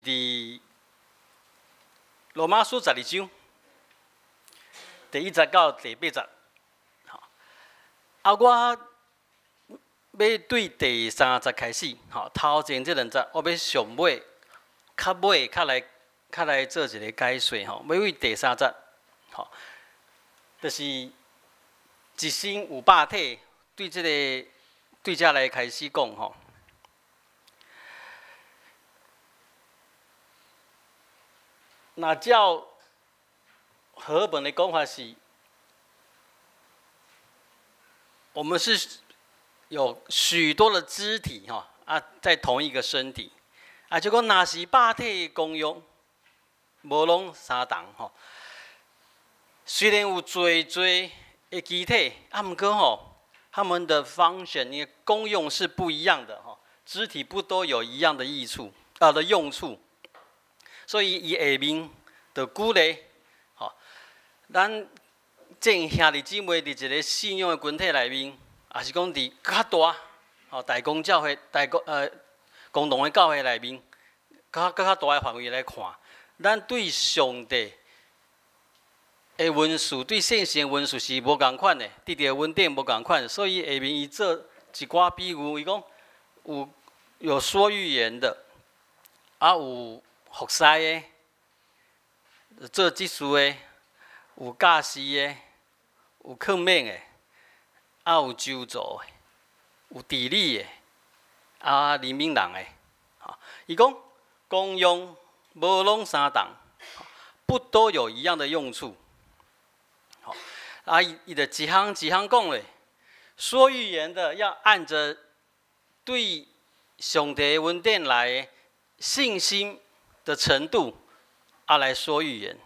佇羅馬書12章第1節到第8節。啊，我欲對第3節開始，吼，頭前這兩節我欲上尾，較尾較來做一个解說吼。欲對第三節，吼，就是一身有百體，對這个對遮來開始講吼。若照和本的講法是，我們是有許多的肢體吼，啊，在同一個身體，啊，就講若是百體功用，無攏相同吼。雖然有濟濟的肢體，啊，毋過吼，他們的 function 的功用是不一樣的吼，肢體不都有一樣的益處啊的用處。所以伊下面就舉例，吼，咱眾兄弟姊妹佇一个信仰的群體內面，抑是講佇較大，吼大公教會、大公共同的教會內面，較大的範圍來看，咱對上帝的恩賜，對聖神的恩賜是無仝款的，得著恩典無仝款，所以下面伊做一寡比喻，伊講有說預言的，啊有服侍的，做執事的，有教示的，有勸勉的，啊有咒詛的，有治理的，啊憐憫人的。吼，伊講功用無攏相同，不都有一樣的用處。吼，啊伊就一項一項講咧，說預言的要按著對上帝恩典來信心的程度，啊來說預言。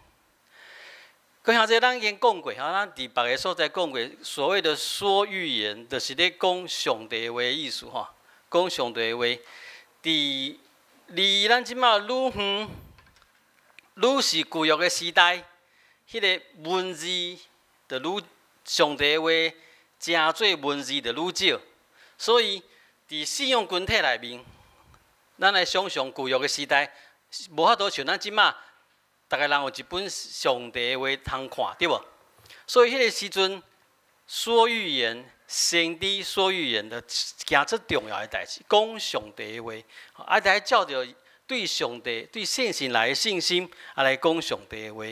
閣兄這咱已經講過，哈，咱佇別个所在講過，所謂的說預言，就是咧講上帝話的意思，吼，講上帝話。佇離咱這馬愈遠，愈是舊約的時代，彼个文字就愈上帝話成做文字就愈少。所以佇信仰群體內面，咱來想像舊約的時代，無法度像咱這馬，逐个人有一本上帝的話通看，對無？所以彼个時陣說預言、先知說預言的，行出重要的代誌，講上帝的話，啊，來照著對上帝、對聖神來的信心，啊，來講上帝的話。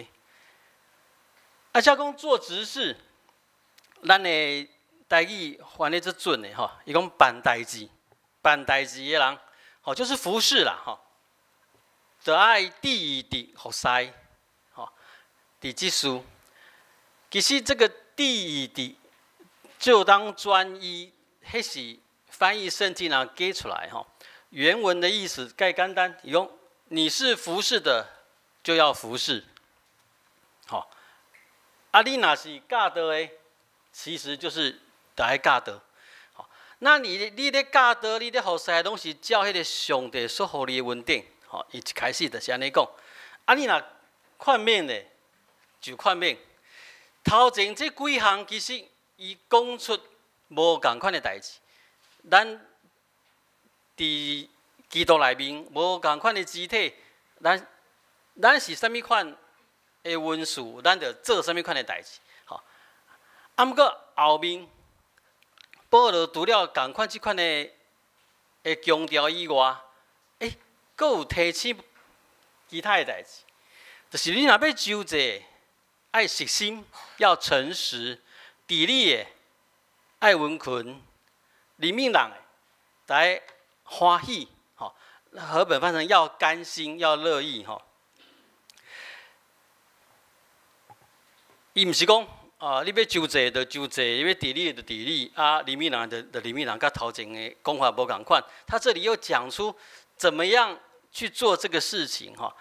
啊，才講做執事，咱的台語翻譯足準的吼，伊講辦代誌、辦代誌的人，吼，就是服侍啦，吼。就愛致意佇服侍，吼，佇執事。其實這個致意佇就當專一，彼是翻譯聖經人加出來吼。原文的意思蓋簡單，伊講你是服侍的，就要服侍，吼。啊，你若是教導的，其實就是著愛教導。吼，那你咧教導，你咧服侍，攏是照彼个上帝所予你的恩典。吼，伊一開始就是按呢講。啊，你若勸勉的，就勸勉。頭前這幾項其實伊講出無仝款的代誌。咱佇基督內面無仝款的肢體，咱是啥物款的恩賜，咱就做啥物款的代誌。吼，啊，毋過後面保羅除了仝款這款的強調以外，閣有提醒其他的代誌，就是你若欲周濟，愛實心，要誠實，治理的愛殷勤，憐憫人的，愛歡喜，吼，和本翻成要甘心，要樂意，吼。伊毋是講啊，你欲周濟就周濟，你欲治理就治理，啊，憐憫人就憐憫人，佮頭前的講法無仝款。他這裡又講出怎麼樣去做這個事情，吼。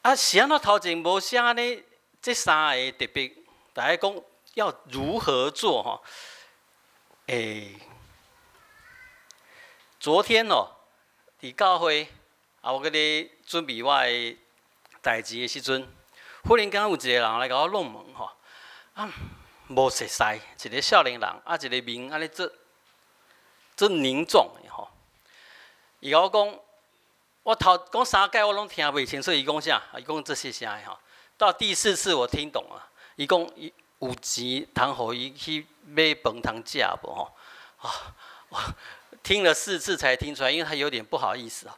啊，是按怎頭前無寫按呢？這三个特別，大家講要如何做，吼？昨天哦，佇教會啊，我閣咧準備我的代誌的時陣，忽然間有一个人來共我弄門，吼，啊，無熟似，一个少年人，啊，一个面按呢足足凝重的吼。伊共我講，我頭講三擺我攏聽袂清楚，伊講啥？伊講這些啥吼。到第四次我聽懂了，伊講伊有錢通予伊去買飯通食無吼？啊，我聽了四次才聽出來，因為他有點不好意思啊。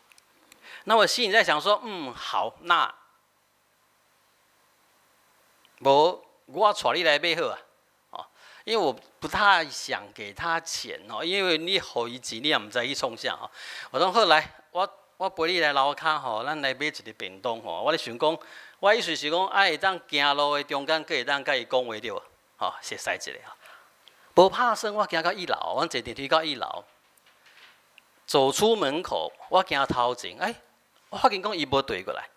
那我心裡在想說，嗯，好，那無我帶你來買好啊，哦，因為我不太想給他錢哦，因為你予伊錢，你也毋知去創啥吼。我講好來，我陪你來樓跤吼，咱來買一個便當吼。我咧想講，我意思是講，啊會當行路的中間，閣會當佮伊講話對無？吼，熟似一下吼。無拍算，我行到一樓，阮坐電梯到一樓，走出門口，我行頭前，欸，我發現講伊無綴過來，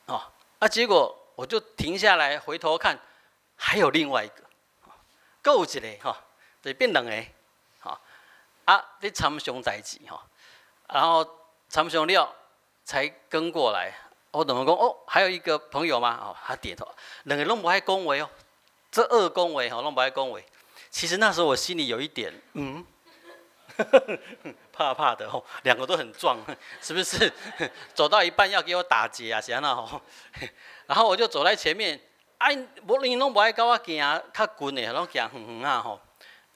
哦，啊，結果我就停下來回頭看，還有另外一個，閣有一個吼，就變兩個，吼，啊，咧參詳代誌吼，然後參詳了才跟過來，我同伊講哦，還有一個朋友嗎？哦，他點頭，兩個攏無愛講話哦，這二講話吼，攏無愛講話。其實那時候我心裡有一點，怕怕的吼，兩個都很壯，是不是？走到一半要給我打劫啊？是按怎吼？然後我就走在前面，啊，無𪜶攏無愛佮我行較近的，攏行遠遠仔吼。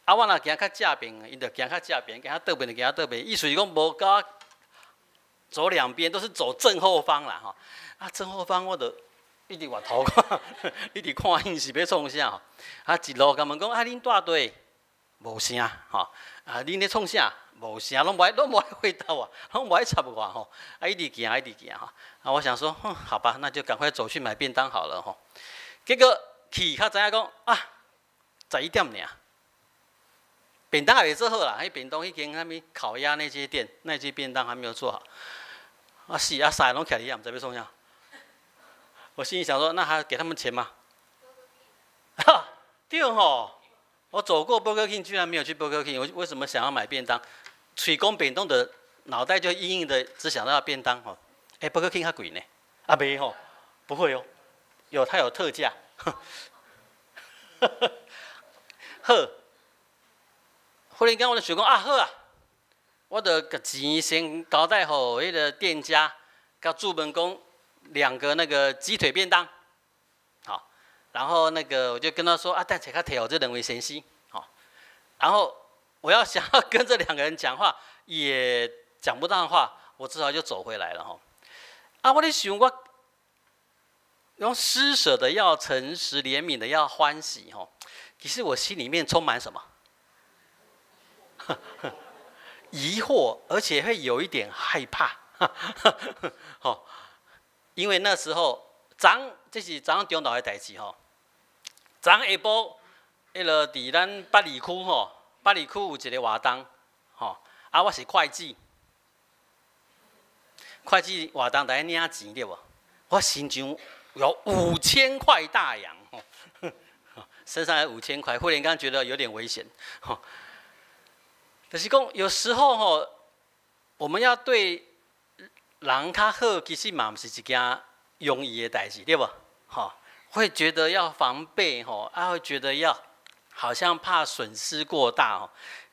啊，我若行較正邊，𪜶就行較正邊，行較倒邊就行較倒邊。意思是講無佮我走兩邊，都是走正後方啦吼。啊，正後方我就一直回頭看，一直看𪜶是欲創啥吼。啊，一路共問講啊，恁蹛佗？無聲吼，啊，恁咧創啥？無聲，攏無愛回答我，攏無愛插我吼。啊，一直行，一直行吼。啊，我想說，哼，好吧，那就趕快走去買便當好了吼。結果去較知影講啊，11點爾，便當還未做好啦。彼便當彼間啥物烤鴨那些店，那些便當還沒有做好。啊是啊，三个攏徛佇遐，毋知欲創啥。我心裡想說，那還給他們錢嗎？哈，對吼。我走過 Burger King，居然沒有去 Burger King。我為什麼想要買便當？喙講便當的腦袋就硬硬的，只想到要便當吼。欸，Burger King 較貴呢？啊，袂吼，不會哦，有它有特價。好，忽然間我就想講啊，好啊，我就共錢先交代予彼個店家，共註明講兩個那個雞腿便當，好，然後那個我就跟他說啊，等下較提予這兩位先生，好，然後我要想要跟這兩個人講話，也講不到話，我只好就走回來了吼。啊，我咧想我用施捨的要誠實，憐憫的要歡喜吼。其實我心裡面充滿什麼？疑惑，而且會有一點害怕。吼，因為那時候昨這是昨中晝的代誌吼。昨下晡，彼落佇咱八里區吼，八里區有一個活動，吼，啊，我是會計，會計活動在領錢對無？我身上有五千塊大洋，吼，身上有五千塊，忽然間覺得有點危險，吼。就是講，有時候吼，我們要對人較好，其實嘛毋是一件容易的代誌，對無？吼，會覺得要防備，吼，啊，會覺得要好像怕損失過大，吼。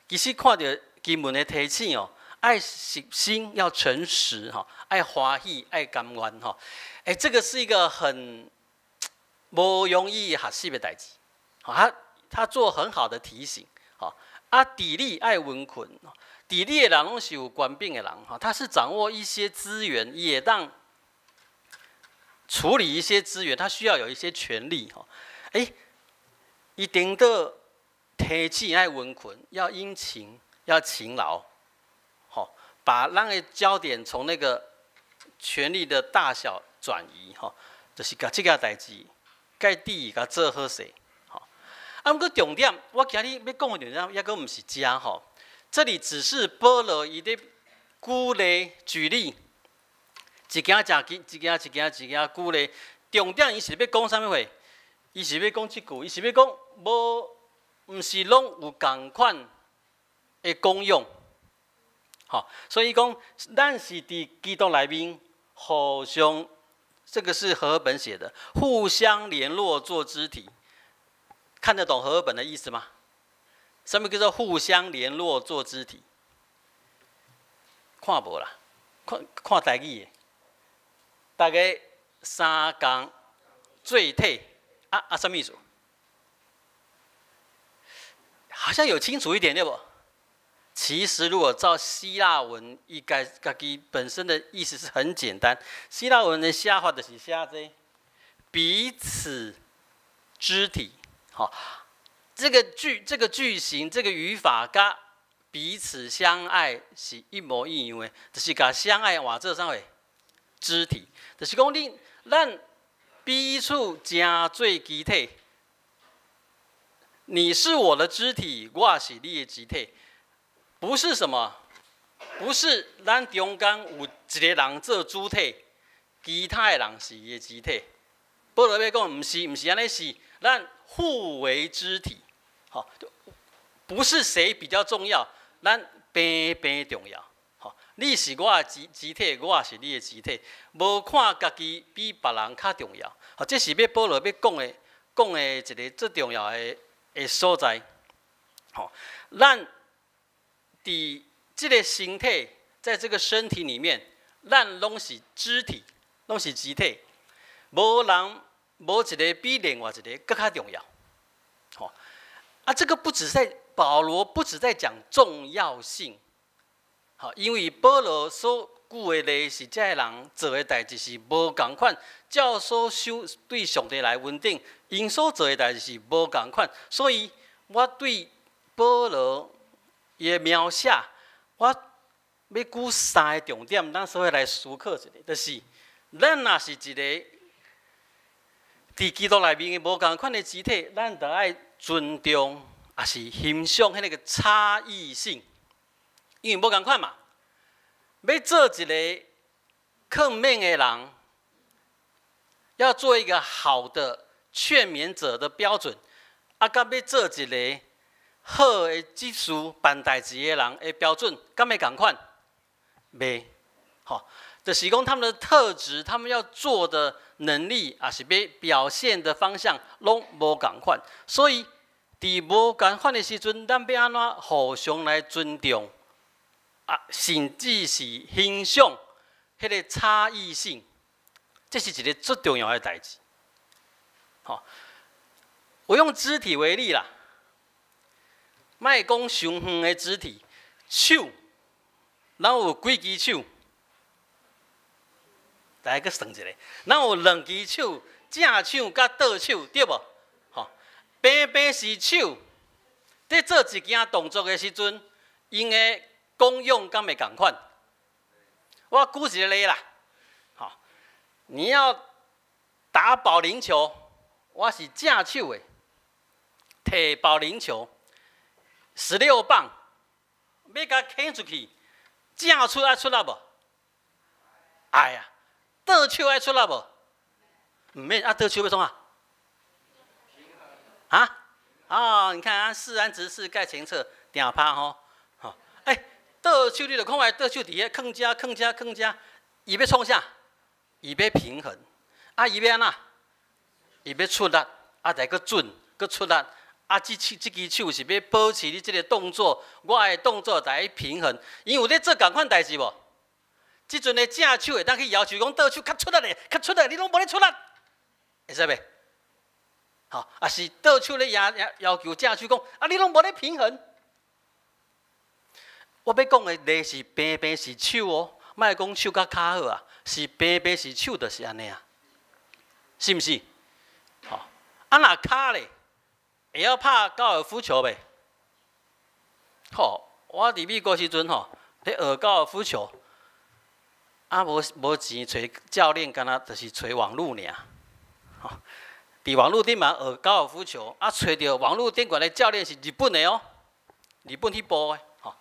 其實看著經文的提醒哦，愛實心，要誠實，吼，愛歡喜，愛甘願，吼。欸，這個是一個很無容易學習的代誌，他做很好的提醒，吼。啊，治理愛溫困，治理的人攏是有權柄的人，哈，他是掌握一些資源，也當處理一些資源，他需要有一些權力，哈。欸，一定的提醒愛溫困，要殷勤，要勤勞，吼，把那個焦點從那個權力的大小轉移，吼，就是共這個代誌，該治共做好勢。啊，毋過重點，我今日欲講的重點，猶閣毋是遮吼。這裡只是保羅伊咧舉例舉例，一件一件，一件一件一件舉例。重點伊是欲講啥物話？伊是欲講這句，伊是欲講無，毋是攏有仝款的功用。吼，所以講，咱是佇基督內面互相，這個是和合本寫的，互相聯絡做肢體。看得懂和合本的意思嗎？什麼叫做互相聯絡做肢體？看無啦，看看台語的，逐家相仝做體，啊啊，啥物意思？好像有清楚一點，對無？其實如果照希臘文，伊家家己本身的意思是很簡單。希臘文的寫法就是寫這彼此肢體，好，這個句型，這個語法，佮彼此相愛是一模一樣的，就是共相愛換做啥貨？肢體，就是講你咱彼此成做肢體，你是我的肢體，我是你的肢體，不是什麼？不是咱中間有一個人做主體，其他的人是伊的肢體。保羅欲講，毋是，毋是按呢，是咱互為肢體，好，不是誰比較重要，咱平平重要。吼，你是我的肢體，我是你的肢體，無看家己比別人較重要。好，這是欲保羅欲講的一個最重要的所在。吼，咱佇這個身體，在這個身體裡面，咱攏是肢體，攏是肢體，無人無一個比另外一個閣較重要。吼，啊，這個不只在保羅不只在講重要性，好，因為保羅所舉的例是這个人做的代誌是無仝款，照所受對上帝來恩典，𪜶所做的代誌是無仝款，所以我對保羅伊的描寫，我欲舉三个重點，咱做伙來思考一下，就是咱若是一個佇基督內面的無仝款的肢體，咱著愛尊重，抑是欣賞彼個差異性，因為無仝款嘛。欲做一個勸勉的人，要做一個好的勸勉者的標準，啊，佮欲做一個好的執事辦代誌的人的標準，敢會仝款？袂，吼，就是講他們的特質，他們要做的能力，抑是欲表現的方向，攏無仝款。所以，佇無仝款的時陣，咱欲按怎互相來尊重，啊，甚至是欣賞彼個差異性，這是一個最重要的代誌。吼，我用肢體為例啦，莫講傷遠的肢體，手，咱有幾支手？來閣算一下，咱有兩支手，正手佮倒手，對無？吼，平平是手，佇做一件動作的時陣，𪜶的功用敢會仝款？我舉一個例啦，吼，你要打保齡球，我是正手的，提保齡球，16磅，欲共擲出去，正手愛出力無？愛啊，倒手愛出力無？毋免啊，倒手欲創啥？啊？哦，你看啊，四安執事蓋前冊定拍吼，吼，欸，倒手你著看覓倒手佇遐囥遮囥遮囥遮，伊欲創啥？伊欲平衡，啊，伊欲按怎？伊欲出力，啊，再閣準，閣出力，啊，這手這支手是欲保持你這个動作，我的動作來平衡。𪜶有咧做仝款代誌無？這陣的正手會當去要求講倒手較出力咧，較出力，你攏無咧出力，會使袂？吼，抑是倒手咧要求正手講，啊，你攏無咧平衡。我欲講的例是平平是手哦，莫講手佮跤好啊，是平平是手就是按呢啊，是毋是？吼，啊若跤咧，會曉拍高爾夫球袂？吼，我佇美國時陣吼，咧學高爾夫球，啊無錢揣教練，敢若就是揣網路爾。吼，佇網路頂嘛學高爾夫球，啊揣著網路頂懸的教練是日本的哦，日本彼埔的吼。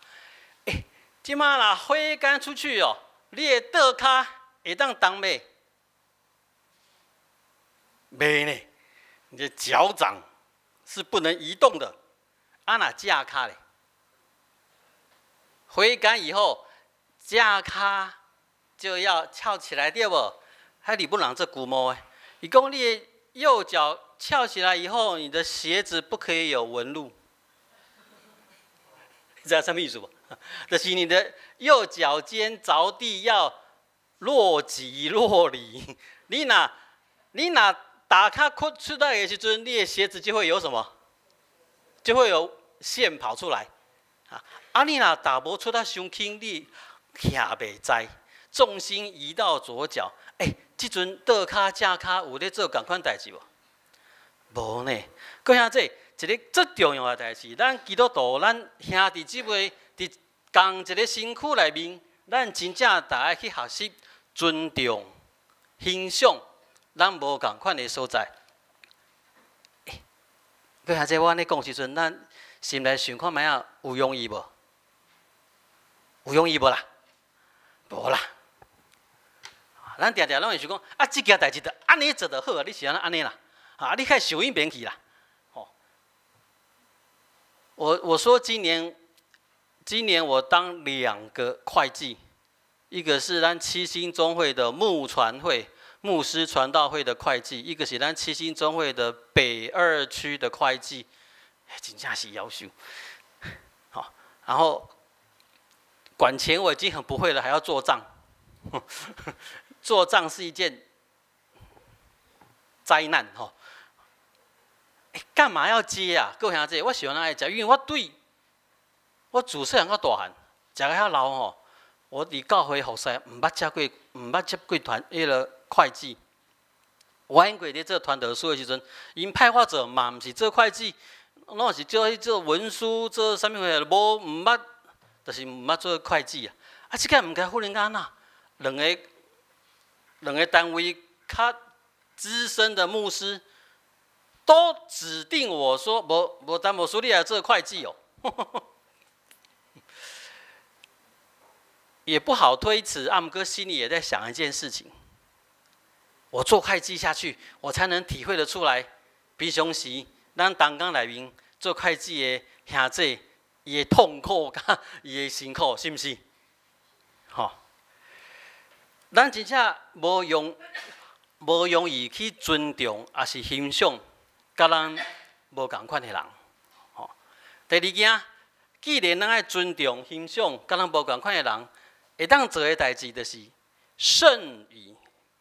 欸，這馬若揮桿出去哦，你的倒跤會當動袂？袂呢，你的腳掌是不能移動的。啊若正跤咧，揮桿以後，正跤就要翹起來，對無？彼日本人足龜毛的，伊講你的右腳翹起來以後，你的鞋子不可以有紋路。你知影啥物意思無？就是你的右腳尖着地要若即若離。你若踏跤闊出來的時陣，你的鞋子就會有什麼？就會有線跑出來。啊，你若踏無出來傷輕，你徛袂在，重心移到左腳。欸，這陣倒跤正跤有咧做仝款代誌無？無呢。閣兄弟，一个最重要的代誌，咱基督徒，咱兄弟姊妹佇仝一个身軀內面，咱真正著愛去學習尊重、欣賞咱無仝款的所在。欸，閣兄弟，我按呢講時陣，咱心內想看覓仔有容易無？有容易無啦？無啦。咱定定攏會想講，啊，這件代誌就按呢做就好啊，你是按怎按呢啦？啊，你較受伊免去啦。吼，我說今年我當兩個會計，一個是咱七星中會的牧傳會、牧師傳道會的會計，一個是咱七星中會的北二區的會計，真正是夭壽。好，然後管錢我已經很不會了，還要做賬，做賬是一件災難吼。幹嘛要接啊？各位兄弟，我喜歡愛食，因為我對我自細漢到大漢，食到遐老吼，我佇教會服侍，毋捌接過，毋捌接過團彼个會計。我因過佇做傳道書的時陣，𪜶派我做嘛，毋是做會計，攏是做去做文書，做啥物貨，無毋捌，就是毋捌做會計啊。啊，這個毋知忽然間哪，兩個單位較資深的牧師，都指定我說，無無陳牧師，你來做會計哦，也不好推辭。啊毋過心裡也在想一件事情：我做會計下去，我才能體會得出來。平常時，咱同工內面做會計的兄弟，伊的痛苦佮伊的辛苦，是毋是？吼，咱真正無容易去尊重，抑是欣賞佮咱無仝款的人，吼。第二件，既然咱愛尊重、欣賞佮咱無仝款的人，會當做的代誌就是慎以，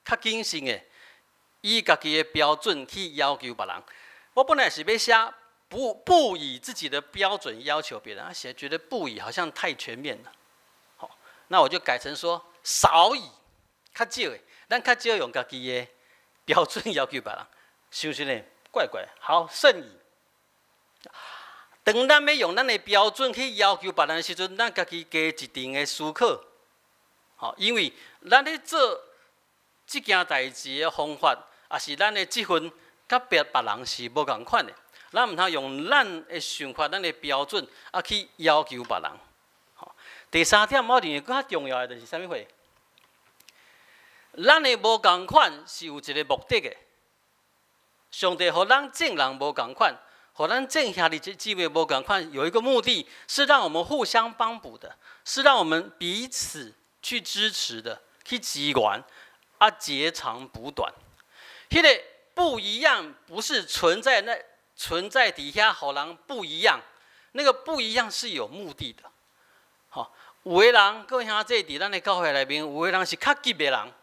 較謹慎的，以家己的標準去要求別人。我本來是欲寫不以自己的標準要求別人，啊，現在覺得不以好像太全面了，好，那我就改成說少以，較少的，咱較少用家己的標準要求別人，是毋是呢？怪怪，好，慎以。當咱欲用咱的標準去要求別人的時陣，咱家己加一定的思考。吼，因為咱咧做這件代誌的方法，抑是咱的職份，佮別人是無仝款的。咱毋通用咱的想法、咱的標準啊去要求別人。吼，第三點，我認為閣較重要的就是啥物貨？咱的無仝款是有一個目的的。上帝予咱眾人無仝款，予咱眾兄弟姊妹無仝款，有一個目的是讓我們互相幫補的，是讓我們彼此去支持的，去支援，啊，截長補短。彼个不一樣，不是存在那存在底下，予人不一樣，那個不一樣是有目的的。吼，有的人，各位兄弟佇咱的教會內面，有的人是較急的人，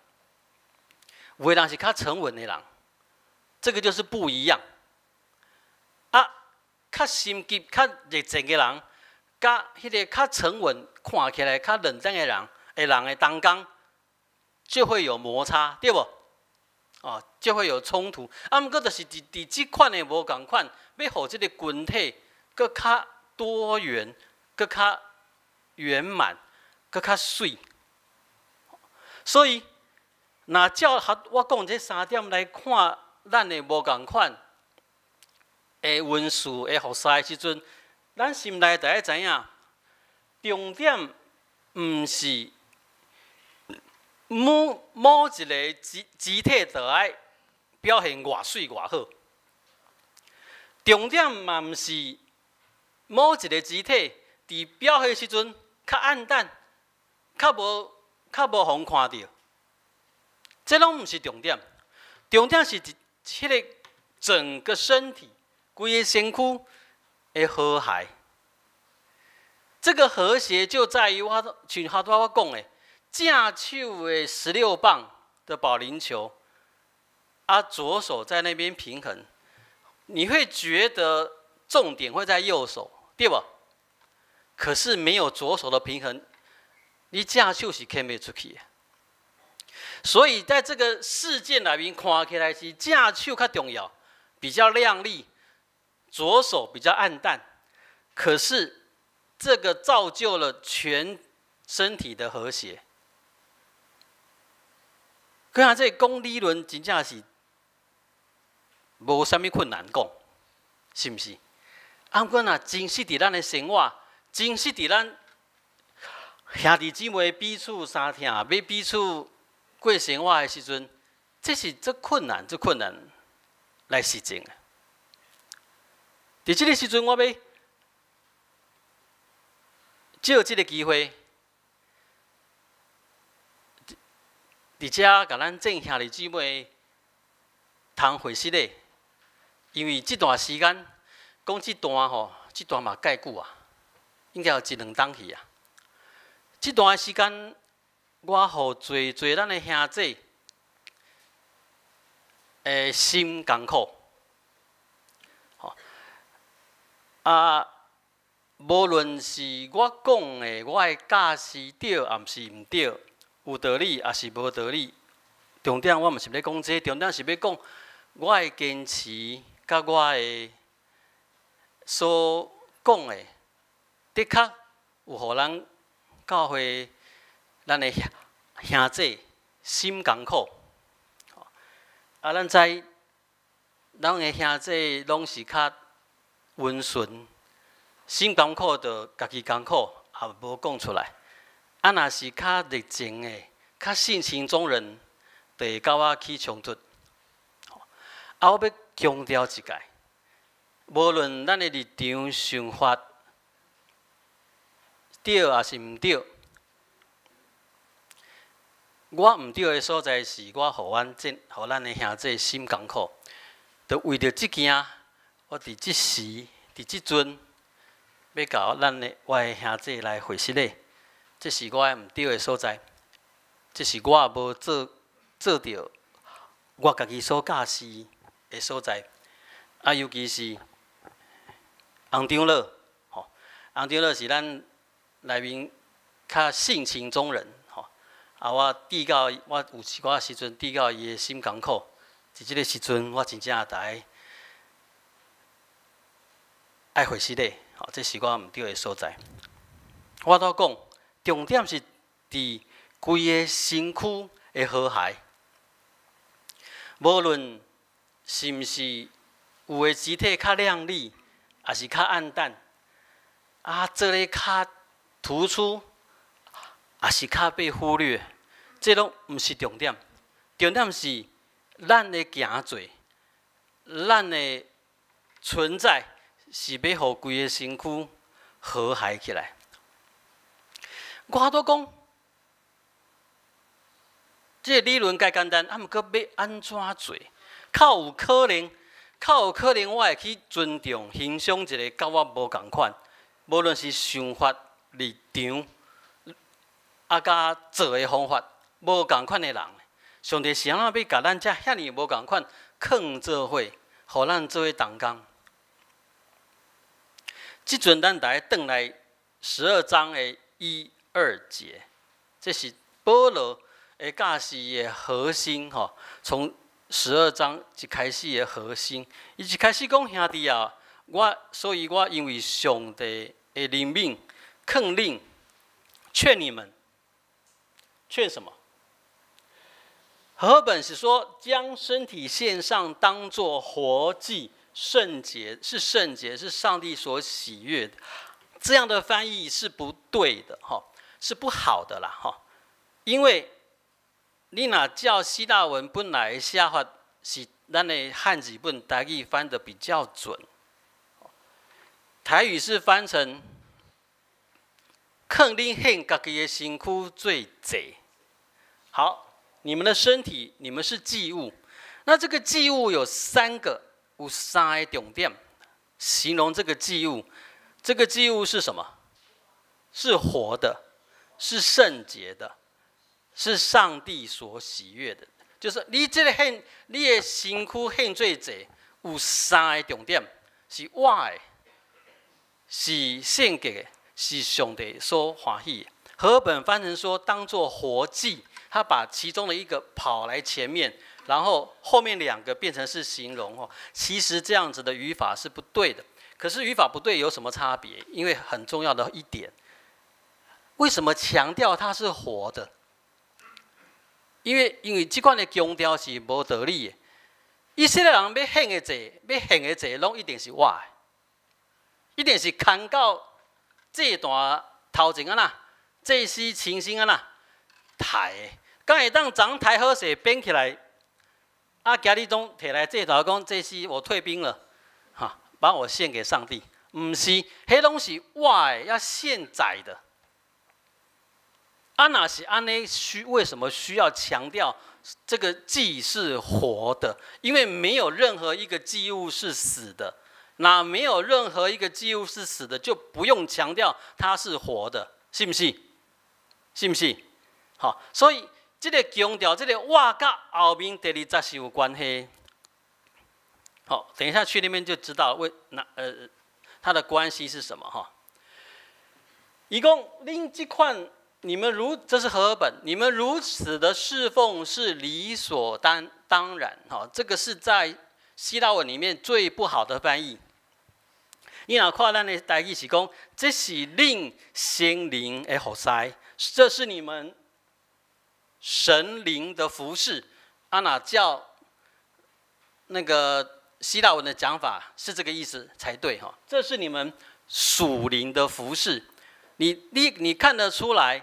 有的人是較沉穩的人。這個就是不一樣。啊，較心急、較熱情的人，佮彼个較沉穩、看起來較冷淡的人當中，就會有摩擦，對無？哦，就會有衝突。啊，毋過就是佇這款的無仝款，欲予這个群體閣較多元、閣較圓滿、閣較媠。所以，若照我講這三點來看，咱的無仝款的恩賜的服侍的時陣，咱心內著愛知影，重點毋是某一个肢體著愛表現偌媠偌好，重點嘛毋是某一个肢體佇表現時陣較暗淡，較無予人看著，這攏毋是重點，重點是佇彼个整個身體、規个身軀的和諧。這個和諧就在於我像頭拄仔我講的，正手的16磅的保齡球，啊，左手在那邊平衡，你會覺得重點會在右手，對無？可是沒有左手的平衡，你正手是牽袂出去的。所以在這個事件內面看起來是正手較重要，比較亮麗，左手比較暗淡。可是這個造就了全身體的和諧。看這講理論真正是無啥物困難講，是毋是？啊，毋過若真實佇咱的生活，真實佇咱兄弟姊妹彼此相疼，欲彼此過生活的時陣，這是足困難、足困難來實踐的。佇這個時陣，我欲藉這個機會，佇遮共咱眾兄弟姊妹通會失禮，因為這段時間講這段吼，這段嘛蓋久啊，應該有一兩冬去啊。這段時間，我予濟濟咱的兄弟心艱苦，吼啊，無論是我講的，我的教示對，抑毋是毋對，有道理抑是無道理。重點我毋是欲講這個，重點是欲講我的堅持，佮我的所講的，的確有予咱教會咱的兄弟心艱苦。啊，咱知咱的兄弟攏是較溫順，心艱苦就家己艱苦，也無講出來。啊，若是較熱情的、較性情中人，就會佮我起衝突。啊，我欲強調一擺，無論咱的立場想法對抑是毋對，我毋對的所在是我予阮這，予咱的兄弟心艱苦。就為著這件，我佇這時、佇這陣，欲共咱的我的兄弟來回失禮。這是我毋對的所在，這是我無做著我家己所教示的所在。啊，尤其是洪長老，吼，洪長老是咱內面較性情中人，吼。啊，我知到我有一寡時陣知到伊的心艱苦，佇這个時陣我真正著愛回失禮，吼，這是我毋對的所在。我拄講，重點是佇規个身軀的和諧，無論是毋是有的肢體較亮麗，抑是較暗淡，啊，做咧較突出，抑是較被忽略，這攏毋是重點。重點是咱的行做，咱的存在是欲予規个身軀和諧起來。我拄講，這個理論介簡單，啊，毋過欲按怎做？較有可能，較有可能，我會去尊重、欣賞一个佮我無仝款，無論是想法、立場，啊，佮做的方法無仝款的人。上帝是按怎欲共咱遮遐爾無仝款，囥做伙，予咱做伙同工？這陣咱來轉來12章的一二節，這是保羅的教示的核心吼。從十二章一開始的核心，伊一開始講兄弟啊，我所以我因為上帝的憐憫，勸恁勸你們，勸什麼？和合本是說將身體獻上，當作活祭，聖潔是聖潔，是上帝所喜悅的。這樣的翻譯是不對的，哈，是不好的啦，哈，因為你若照希臘文本來寫法是咱的漢字本台語翻得比較準，台語是翻成勸恁獻家己的身軀做祭。好，你們的身體，你們是祭物。那這個祭物有三個，有三個重點，形容這個祭物。這個祭物是什麼？是活的，是圣洁的，是上帝所喜悦的。就是你這个獻，你的身軀獻做祭，有三个重點，是活的，是聖潔的，是上帝所歡喜的。和本翻成說當做活祭，他把其中的一個跑來前面，然後後面兩個變成是形容哦。其實這樣子的語法是不對的。可是語法不對有什麼差別？因為很重要的一點，為什麼強調它是活的？因為這款的強調是無道理的。以色列人欲獻的祭，欲獻的祭，攏一定是活的，一定是牽到祭壇頭前按怎，祭司親身按怎刣的，敢會當昨刣好勢變起來，啊，今日總提來祭壇講，祭司我退兵了，哈，把我獻給上帝，毋是，彼攏是活的，要現宰的。啊，若是按呢為什麼需要強調這個祭是活的？因為沒有任何一個祭物是死的，那沒有任何一個祭物是死的，就不用強調它是活的，是毋是？是毋是？好，所以這个強調，這个活佮後面第二節是有關係。好，等一下去那邊就知道為那它的關係是什麼哈。伊講恁這款，你們如這是和合本，你們如此的侍奉是理所當然哈。這個是在希臘文裡面最不好的翻譯。你若看咱的台語是講，這是恁神靈的服侍，這是你們神靈的服侍。啊若照那個希臘文的講法是這個意思才對哈。這是你們屬靈的服侍，你看得出來，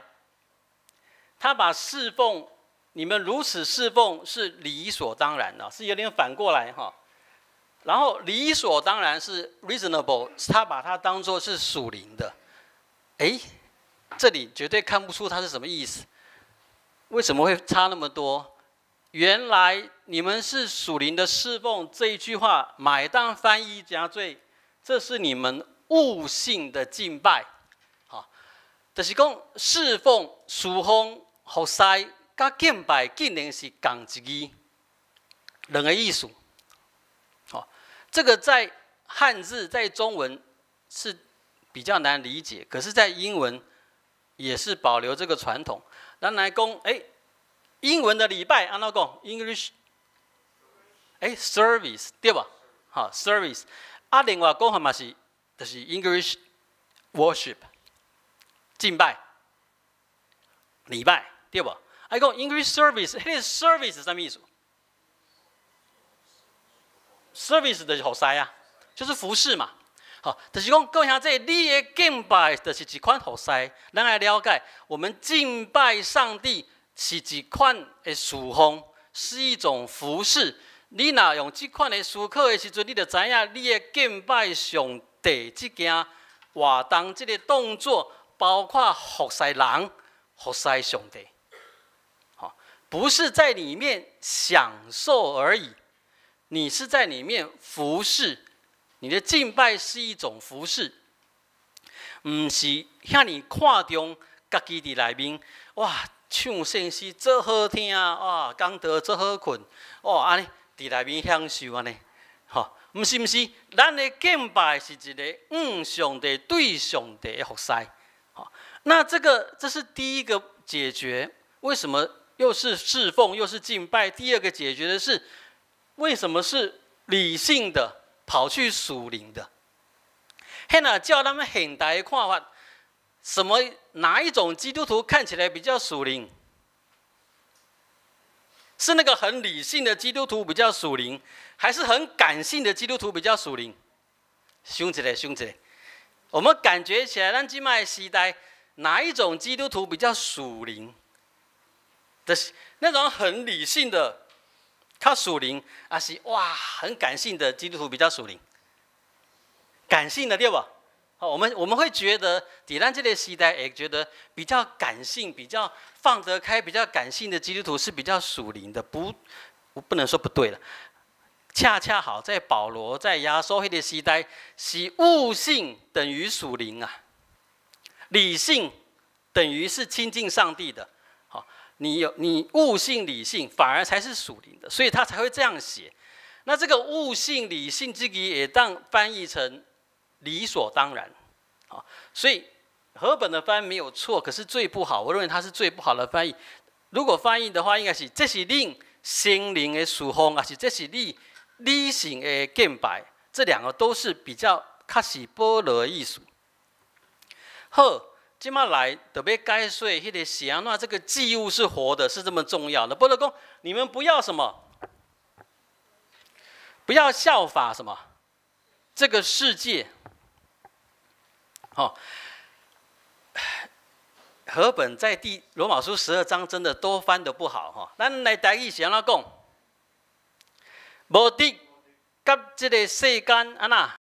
他把侍奉你們如此侍奉是理所當然的，是有點反過來哈。然後理所當然是 reasonable，他把它當做是屬靈的。哎，這裡絕對看不出它是什麼意思。為什麼會差那麼多？原來你們是屬靈的侍奉這一句話，嘛會當翻譯成做，這是你們悟性的敬拜。好，就是講侍奉、侍奉、服侍、佮敬拜，竟然是仝一字，兩個意思。好，這個在漢字在中文是比較難理解，可是，在英文也是保留這個傳統。咱來講，哎，英文的禮拜按怎講？English，哎，service 對吧？好，service。啊，另外講法嘛是，就是 English worship，敬拜、禮拜對吧？啊，講 English service，彼个 service 是啥物意思？service 就是服侍啊，就是服侍嘛。好，就是講，各位兄弟，你的敬拜就是一款服侍。咱來了解，我們敬拜上帝是一款的侍奉，是一種服侍。你若用這款的思考的時陣，你就知影你的敬拜上帝這件活動、這个動作，包括服侍人、服侍上帝。好，不是在裡面享受而已，你是在裡面服侍。你的敬拜是一種服侍，毋是遐爾看重家己佇內面。哇，唱聖詩足好聽哇，講道足好睏，哦，按呢佇內面享受按呢，吼，毋是毋是，咱的敬拜是一个向上帝對上帝的服侍，好，那這個這是第一個解決，為什麼又是侍奉又是敬拜？第二個解決的是，為什麼是理性的跑去屬靈的？彼若照咱們現代的看法，什麼哪一種基督徒看起來比較屬靈？是那個很理性的基督徒比較屬靈，還是很感性的基督徒比較屬靈？想一下，想一下，我們感覺起來，咱這擺時代哪一種基督徒比較屬靈？就是那種很理性的，較屬靈，還是哇很感性的基督徒比較屬靈？感性的對吧？好，我們會覺得，佇咱這個時代，會覺得比較感性、比較放得開、比較感性的基督徒是比較屬靈的，不，我不能說不對了。恰恰好在保羅在耶穌彼个時代，是悟性等於屬靈啊，理性等於是親近上帝的，好，你有你悟性理性反而才是屬靈的，所以他才會這樣寫。那這個悟性理性這個會當翻譯成理所當然，啊，所以和本的翻沒有錯，可是最不好，我認為它是最不好的翻譯。如果翻譯的話，應該是這是恁聖靈的事奉，抑是這是你理性的敬拜，這兩個都是比較較是保羅的意思。好，這馬來特別解說彼個是按怎這個祭物是活的，是這麼重要的。保羅講，你們不要什麼，不要效法什麼這個世界。好，和本在第羅馬書12章真的都翻得不好哈。咱來台語是按怎講？無得佮這個世間按怎？